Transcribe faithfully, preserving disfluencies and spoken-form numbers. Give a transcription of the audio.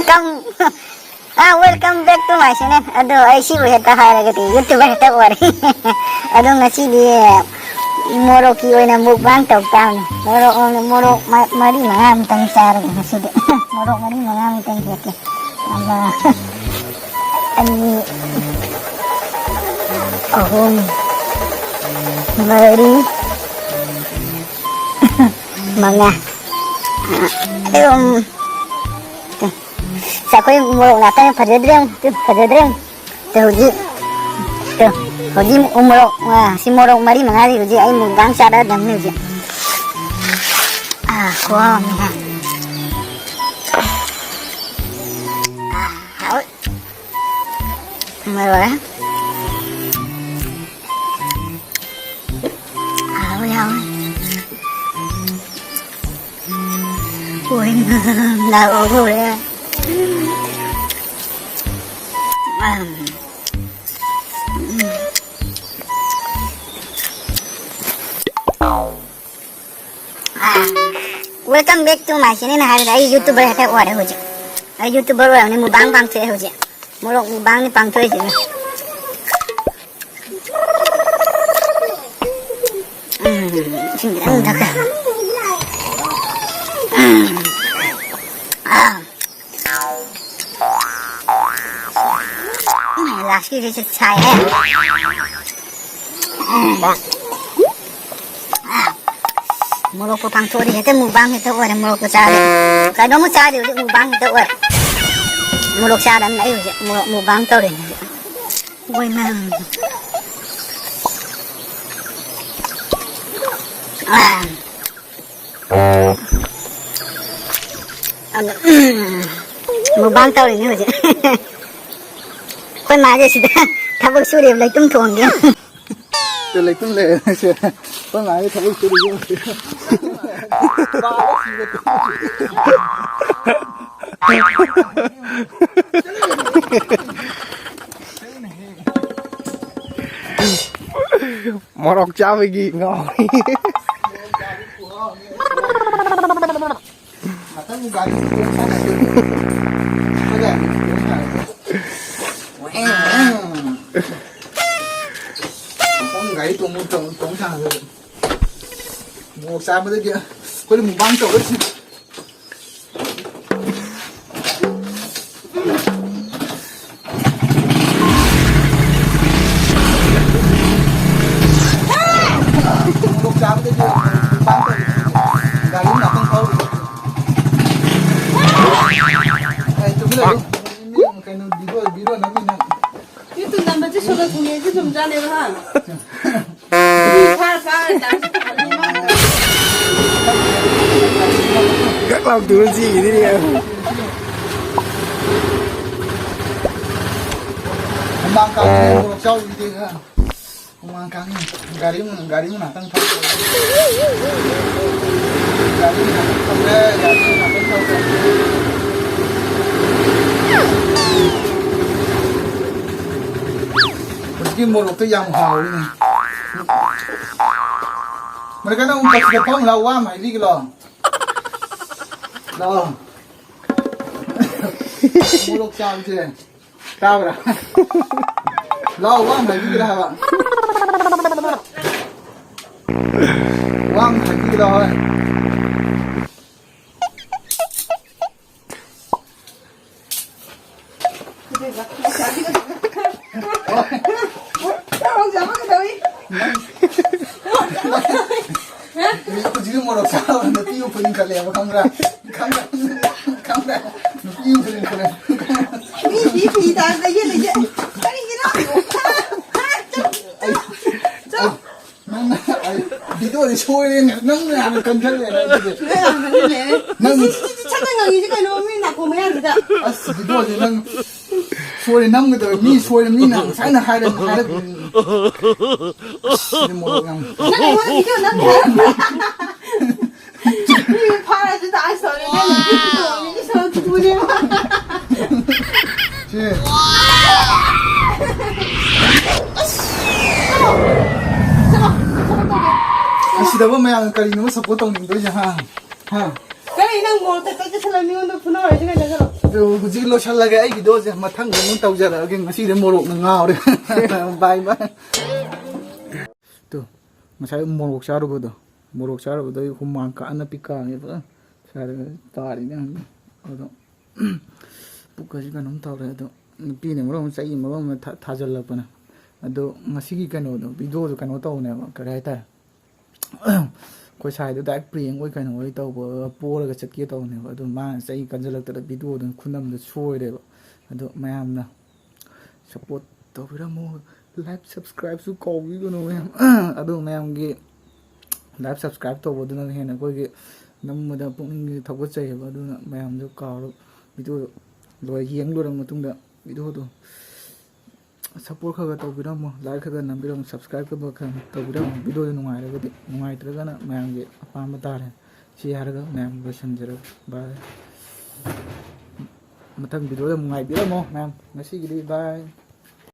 Come, ah, welcome back to my channel. ꯑꯗꯣ ꯑꯩ ꯁꯤꯕꯨ ꯍꯦꯛꯇ ꯍꯥꯏꯔꯒꯗꯤ YouTuber ꯍꯦꯛꯇ ꯑꯣꯏꯔꯦ꯫ ꯑꯗꯣ ꯉꯁꯤꯗꯤ ꯃꯣꯔꯣꯛꯀꯤ ꯑꯣꯏꯅ mukbang ꯇꯧ ꯇꯥꯕꯅꯤ꯫ ꯃꯣꯔꯣꯛ, ꯃꯣꯔꯣꯛ ꯃ-, ꯃꯔꯤ ꯃꯉꯥꯃꯨꯛꯇꯪ ꯆꯥꯔꯒꯦ ꯉꯁꯤꯗꯤ꯫ ꯃꯣꯔꯣꯛ ꯃꯔꯤ ꯃꯉꯥꯃꯨꯛꯇꯪ ꯍꯦꯛꯀꯦ꯫ ꯑꯃ, ꯑꯅꯤ, ꯑꯍꯨꯝ, ꯃꯔꯤ, ꯃꯉꯥ꯫ ꯑꯗꯨꯝ ꯑꯩꯈꯣꯏ ꯃꯣꯔꯣꯛ ꯉꯥꯛꯇꯪ ꯐꯖꯗ꯭ꯔꯦ ꯌꯦꯡꯉꯨ꯫ ꯇꯨ, ꯐꯖꯗ꯭ꯔꯦ ꯌꯦꯡꯉꯨ꯫ ꯇꯨ, ꯍꯧꯖꯤꯛ, ꯇꯨ, ꯍꯧꯖꯤꯛ ꯎ ꯃꯣꯔꯣꯛ, ꯑ, ꯁꯤ ꯃꯣꯔꯣꯛ ꯃꯔꯤ ꯃꯉꯥꯗꯤ ꯍꯧꯖꯤꯛ ꯑꯩ mukbang ꯆꯥꯔꯗꯕꯅꯤ ꯍꯧꯖꯤꯛ꯫ ꯑ, ꯈꯨꯍꯥꯎ ꯑꯃꯅꯤ ꯍꯥ꯫ ꯑ, ꯍꯥꯎꯋꯤ꯫ ꯂꯣꯏꯔꯦ꯫ ꯍꯥꯎꯋꯤ, ꯍꯥꯎꯋꯤ꯫ ꯍꯣꯏ, ꯂꯥꯛꯑꯣ, ꯍꯣꯏ꯫ ꯎꯝ꯫ Welcome back to my channel ꯍꯥꯏꯕꯗ ꯑꯩ YouTuber ꯍꯦꯛꯇ ꯑꯣꯏꯔꯦ ꯍꯧꯖꯤꯛ꯫ ꯑꯩ YouTuber ꯑꯣꯏꯔꯕꯅꯤ, mukbang ꯄꯥꯡꯊꯣꯛꯑꯦ ꯍꯧꯖꯤꯛ꯫ ꯃꯣꯔꯣꯛ mukbangꯅꯤ ꯄꯥꯡꯊꯣꯛꯏꯁꯦ꯫ ꯎꯝ, ꯏꯁꯤꯡ ꯈꯤꯇꯪ ꯊꯛꯀꯦ꯫ ꯎꯝ꯫ ꯑꯥ꯫ ꯎꯝ, ꯂꯥꯁꯀꯤꯁꯦ ꯁꯥꯏꯍꯦ꯫ ꯎꯝ꯫ ꯃꯣꯔꯣꯛꯄꯨ ꯄꯥꯡꯊꯣꯛꯑꯗꯤ ꯍꯦꯛꯇ mukbang ꯍꯦꯛꯇ ꯑꯣꯏꯔꯦ꯫ ꯃꯣꯔꯣꯛꯄꯨ ꯆꯥꯔꯗꯤ ꯀꯩꯅꯣꯝꯃ ꯆꯥꯔꯗꯤ ꯍꯧꯖꯤꯛ mukbang ꯍꯦꯛꯇ ꯑꯣꯏꯔꯦ꯫ ꯃꯣꯔꯣꯛ ꯆꯥꯗꯕꯅꯤꯅ ꯑꯩ ꯍꯧꯖꯤꯛ ꯃꯣꯔꯣꯛ mukbang ꯇꯧꯔꯤꯅꯦ ꯍꯧꯖꯤꯛ꯫ ꯍꯣꯏ ꯃꯦꯝ꯫ ꯑꯗ, ꯎꯝ, mukbang ꯇꯧꯔꯤꯅꯦ ꯍꯧꯖꯤꯛ꯫ ꯑꯩꯈꯣꯏ ꯃꯥꯁꯦ ꯁꯤꯗ ꯊꯕꯛ ꯁꯨꯔꯤꯕ ꯂꯩꯇꯨꯝ ꯊꯣꯡꯒꯦ꯫ ꯁꯦ, ꯂꯩꯇꯨꯝ ꯂꯩꯔꯦ ꯁꯦ꯫ ꯑꯩꯈꯣꯏ ꯃꯥꯒꯤ ꯊꯕꯛ ꯁꯨꯔꯤꯁꯦ꯫ ꯃꯣꯔꯣꯛ ꯆꯥꯕꯒꯤ ꯉꯥꯎꯔꯤ꯫ ꯉꯥꯛꯇꯪ ꯒꯥꯔꯤ ꯁꯥꯟꯅꯗꯣꯏꯅꯤ꯫ ꯑꯃꯗꯒꯤ ꯑꯩꯈꯣꯏꯅ ꯃꯨꯛꯕꯥꯡ ꯇꯧꯔꯁꯤ꯫ ꯃꯣꯔꯣꯛ ꯆꯥꯕꯗꯒꯤ ꯃꯨꯛꯕꯥꯡ ꯇꯧꯔꯤꯁꯤ꯫ ꯒꯥꯔꯤ ꯉꯥꯛꯇꯪ ꯊꯧꯔꯤ꯫ ꯑꯩ ꯇꯨꯃꯤꯟ ꯂꯩꯌꯨ꯫ ꯀꯩꯅꯣ, ꯚꯤꯗꯤꯑꯣ, ꯚꯤꯗꯤꯑꯣ ꯅꯝꯃꯤ ꯅꯪ꯫ YouTube ꯅꯝꯕꯁꯦ ꯁꯣꯂꯣ ꯊꯨꯡꯉꯦꯁꯦ ꯆꯨꯝꯖꯥꯠꯅꯦꯕ, ꯍꯥ? ꯐꯥꯔ ꯐꯥꯔ ꯗꯥꯟꯁ ꯇꯧꯍꯜꯂꯤ ꯃꯥꯅ꯫ ꯒꯛ ꯂꯥꯎ ꯇꯨꯔ ꯆꯦꯟꯈꯤꯗꯣꯏꯅꯦ꯫ ꯍꯨꯃꯥꯡ ꯀꯥꯡꯗꯦ, ꯃꯣꯔꯣꯛ ꯆꯥꯎꯈꯤꯗꯦ, ꯍꯥ? ꯍꯨꯃꯥꯡ ꯀꯥꯡꯉꯤ꯫ ꯒꯥꯔꯤ ꯃꯅꯨꯡ, ꯒꯥꯔꯤ ꯃꯅꯥꯛꯇꯪ ꯊꯧꯔꯦ꯫ ꯒꯥꯔꯤ ꯃꯅꯥꯛꯇꯪ ꯊꯧꯔꯦ, ꯒꯥꯔꯤ ꯃꯅꯥꯛꯇꯪ ꯊꯧꯔꯦ꯫ ꯍꯧꯖꯤꯛꯀꯤ ꯃꯣꯔꯣꯛꯇꯣ ꯌꯥꯝ ꯍꯥꯎꯋꯤꯅꯦ꯫ ꯃꯔꯀꯥ, ꯅꯪ ꯑꯃꯨꯛ ꯀꯛꯁꯤꯗ ꯐꯝ ꯂꯥꯎ, ꯋꯥ ꯑꯃ ꯍꯥꯏꯕꯤꯒꯦ ꯂꯥꯎ꯫ ꯂꯥꯎ꯫ ꯃꯣꯔꯣꯛ ꯆꯥꯕꯁꯦ꯫ ꯇꯥꯕ꯭ꯔꯥ? ꯂꯥꯎ, ꯋꯥ ꯑꯃ ꯍꯥꯏꯕꯤꯒꯦ ꯍꯥꯏꯕ꯫ ꯋꯥ ꯑꯃ ꯍꯥꯏꯕꯤꯒꯦ ꯂꯥꯎ, ꯍꯣꯏ꯫ ꯍꯧꯖꯤꯛꯀꯤ ꯃꯣꯔꯣꯛ ꯆꯥꯕ ꯅꯨꯄꯤ ꯑꯃ ꯐꯨꯅꯤꯡꯈꯠꯂꯦꯕ, ꯈꯪꯕ꯭ꯔꯥ? ꯈꯪꯕ꯭ꯔꯥ? ꯈꯪꯕ꯭ꯔꯥ? ꯅꯨꯄꯤ ꯑꯃ ꯐꯨꯅꯤꯡꯈꯠꯂꯦ꯫ ꯃꯤ ꯐꯤ ꯐꯤ ꯇꯥꯔꯗꯤ ꯌꯦꯠꯂ ꯌꯦꯠ-, ꯀꯔꯤꯒꯤꯅꯣ? ꯑꯩ, ꯅꯪꯅ, ꯑꯩ, ꯚꯤꯗꯤꯑꯣꯗꯤ ꯁꯣꯏꯔꯦꯅꯦ꯫ ꯅꯪꯅ ꯍꯥꯟꯅ ꯀꯟꯈꯠꯂꯦꯅꯦ ꯑꯗꯨꯗꯤ꯫ ꯅꯪ ꯍꯥꯟꯅ ꯀꯟꯈꯠꯂꯦ꯫ ꯅꯪ ꯁꯤ, ꯁꯤ, ꯁꯤ, ꯁꯠꯇ ꯉꯪꯉꯤꯁꯦ ꯀꯩꯅꯣ? ꯃꯤ ꯅꯥꯀꯣꯡ ꯃꯌꯥꯁꯤꯗ꯫ ꯑꯁ, ꯚꯤꯗꯤꯑꯣꯁꯦ ꯅꯪ ꯁꯣꯏꯔꯦ ꯅꯝꯒꯗꯕ꯫ ꯃꯤ ꯁꯣꯏꯔꯦ, ꯃꯤꯅ ꯉꯁꯥꯏꯅ ꯍꯥꯏꯔ-, ꯍꯥꯏꯔꯛꯄꯅꯤ꯫ ꯑꯁ, ꯁꯤꯗꯤ ꯃꯣꯔꯣꯛ ꯌꯥꯝ ꯅꯪ ꯑꯩꯉꯣꯟꯗ ꯚꯤꯗꯤꯑꯣ ꯅꯝꯃꯦ ꯍꯥꯏꯔꯝꯕ꯭ꯔꯥ? ꯃꯤ ꯐꯥꯔꯁꯨ ꯇꯥꯛꯑ ꯁꯣꯏꯔꯦ꯫ ꯅꯪ ꯅꯨꯄꯤ ꯇꯣꯡꯉꯤꯁꯦ ꯁꯣꯏꯔꯦ, ꯇꯨꯅꯦꯕ꯫ ꯁꯤ꯫ ꯑꯁꯤꯗꯕꯨ ꯃꯌꯥꯝꯅ ꯀꯔꯤꯅꯣ ꯁꯞꯄꯣꯔꯠ ꯇꯧꯅꯤꯡꯗꯣꯏꯁꯦ, ꯍꯥ? ꯍꯥ? ꯀꯔꯤ ꯅꯪ ꯃꯣꯔꯣꯛꯇ ꯇꯛ ꯆꯠꯁꯜꯂ ꯃꯤꯉꯣꯟꯗ ꯐꯨꯅꯔꯣꯏꯁꯦ ꯀꯩꯗꯧꯔꯒꯦ? ꯑꯗꯨ ꯍꯧꯖꯤꯛ ꯂꯣꯏꯁꯜꯂꯒꯦ ꯑꯩ ꯚꯤꯗꯤꯑꯣꯁꯦ, ꯃꯊꯪꯗ ꯑꯃꯨꯛ ꯇꯧꯖꯔꯛꯑꯒꯦ꯫ ꯉꯁꯤꯗꯤ ꯃꯣꯔꯣꯛꯅ ꯉꯥꯎꯔꯦ꯫ ꯕꯥꯏ ꯕꯥꯏ꯫ ꯇꯨ, ꯉꯁꯥꯏ ꯃꯣꯔꯣꯛ ꯆꯥꯔꯨꯕꯗꯣ꯫ ꯃꯣꯔꯣꯛ ꯆꯥꯔꯨꯕꯗꯩ ꯍꯨꯃꯥꯡ ꯀꯥꯟꯅ ꯄꯤꯛ ꯀꯥꯡꯉꯦ ꯐꯖꯅ꯫ ꯁ꯭ꯋꯥꯏꯗ ꯇꯥꯔꯤꯅꯦ ꯍꯧꯖꯤꯛ꯫ ꯑꯗꯣ ꯄꯨꯛꯀꯁꯤ ꯀꯩꯅꯣꯝ ꯇꯧꯔꯦ꯫ ꯑꯗꯣ ꯅꯨꯄꯤꯅ ꯃꯔꯣꯟ ꯑꯃ ꯆꯩ ꯃꯔꯣꯟ ꯑꯃ ꯊꯥ-, ꯊꯥꯖꯤꯜꯂꯛꯄꯅꯦ꯫ ꯑꯗꯣ ꯉꯁꯤꯒꯤ ꯀꯩꯅꯣꯗꯣ, ꯚꯤꯗꯤꯑꯣꯗꯣ ꯀꯩꯅꯣ ꯇꯧꯕꯅꯦꯕ, ꯀꯔꯤ ꯍꯥꯏꯇꯥꯔꯦ, ꯑꯩꯈꯣꯏ ꯁꯥꯏꯗꯣ ꯗꯥꯏꯔꯦꯛ ꯄ꯭ꯔꯦꯡ ꯑꯣꯏ ꯀꯩꯅꯣ ꯑꯣꯏ ꯇꯧꯕ, ꯄꯣꯔꯒ ꯆꯠꯀꯦ ꯇꯧꯕꯅꯦꯕ꯫ ꯑꯗꯨ ꯃꯥꯅ ꯆꯩ ꯀꯟꯁꯤꯜꯂꯛꯇꯅ ꯚꯤꯗꯤꯑꯣꯗꯨ ꯈꯨꯅꯝꯗ ꯁꯣꯏꯔꯦꯕ꯫ ꯑꯗꯣ ꯃꯌꯥꯝꯅ ꯁꯞꯄꯣꯔꯠ ꯇꯧꯕꯤꯔꯝꯃꯣ, ꯂꯥꯏꯛ ꯁꯕꯁꯀ꯭ꯔꯥꯏꯕꯁꯨ ꯀꯥꯎꯕꯤꯒꯅꯨ ꯃꯌꯥꯝ꯫ ꯑꯗꯣ ꯃꯌꯥꯝꯒꯤ ꯂꯥꯏꯛ ꯁꯕꯁꯀ꯭ꯔꯥꯏꯕ ꯇꯧꯕꯗꯨꯅ ꯍꯦꯟꯅ ꯑꯩꯈꯣꯏꯒꯤ ꯅꯝꯕꯗ ꯄꯨꯛꯅꯤꯡ ꯊꯧꯒꯠꯆꯩꯑꯕ꯫ ꯑꯗꯨꯅ ꯃꯌꯥꯝꯁꯨ ꯀꯥꯎꯔꯣ, ꯚꯤꯗꯤꯑꯣꯗꯣ ꯂꯣꯏ ꯌꯦꯡ ꯂꯣꯏꯔꯕ ꯃꯇꯨꯡꯗ ꯚꯤꯗꯤꯑꯣꯗꯣ ꯁꯞꯄꯣꯔꯠ ꯈꯔ ꯈꯔ ꯇꯧꯕꯤꯔꯝꯃꯣ, ꯂꯥꯏꯛ ꯈꯔ ꯈꯔ ꯅꯝꯕꯤꯔꯝꯃꯣ, ꯁꯕꯁꯀ꯭ꯔꯥꯏꯕ ꯈꯔ ꯈꯔ ꯇꯧꯕꯤꯔꯝꯃꯣ꯫ ꯚꯤꯗꯤꯑꯣꯗꯣ ꯅꯨꯡꯉꯥꯏꯔꯒꯗꯤ, ꯅꯨꯡꯉꯥꯏꯇ꯭ꯔꯒꯅ ꯃꯌꯥꯝꯒꯤ ꯑꯄꯥꯝꯕ ꯇꯥꯔꯦ꯫ ꯁꯤ ꯍꯥꯏꯔꯒ ꯃꯌꯥꯝ ꯂꯣꯏꯁꯤꯟꯖꯔꯒꯦ꯫ ꯕꯥꯏ꯫ ꯃꯊꯪ ꯚꯤꯗꯤꯑꯣꯗ ꯑꯃꯨꯛ ꯉꯥꯏꯕꯤꯔꯝꯃꯣ ꯃꯌꯥꯝ꯫ ꯉꯁꯤꯒꯤꯗꯤ ꯕꯥꯏ꯫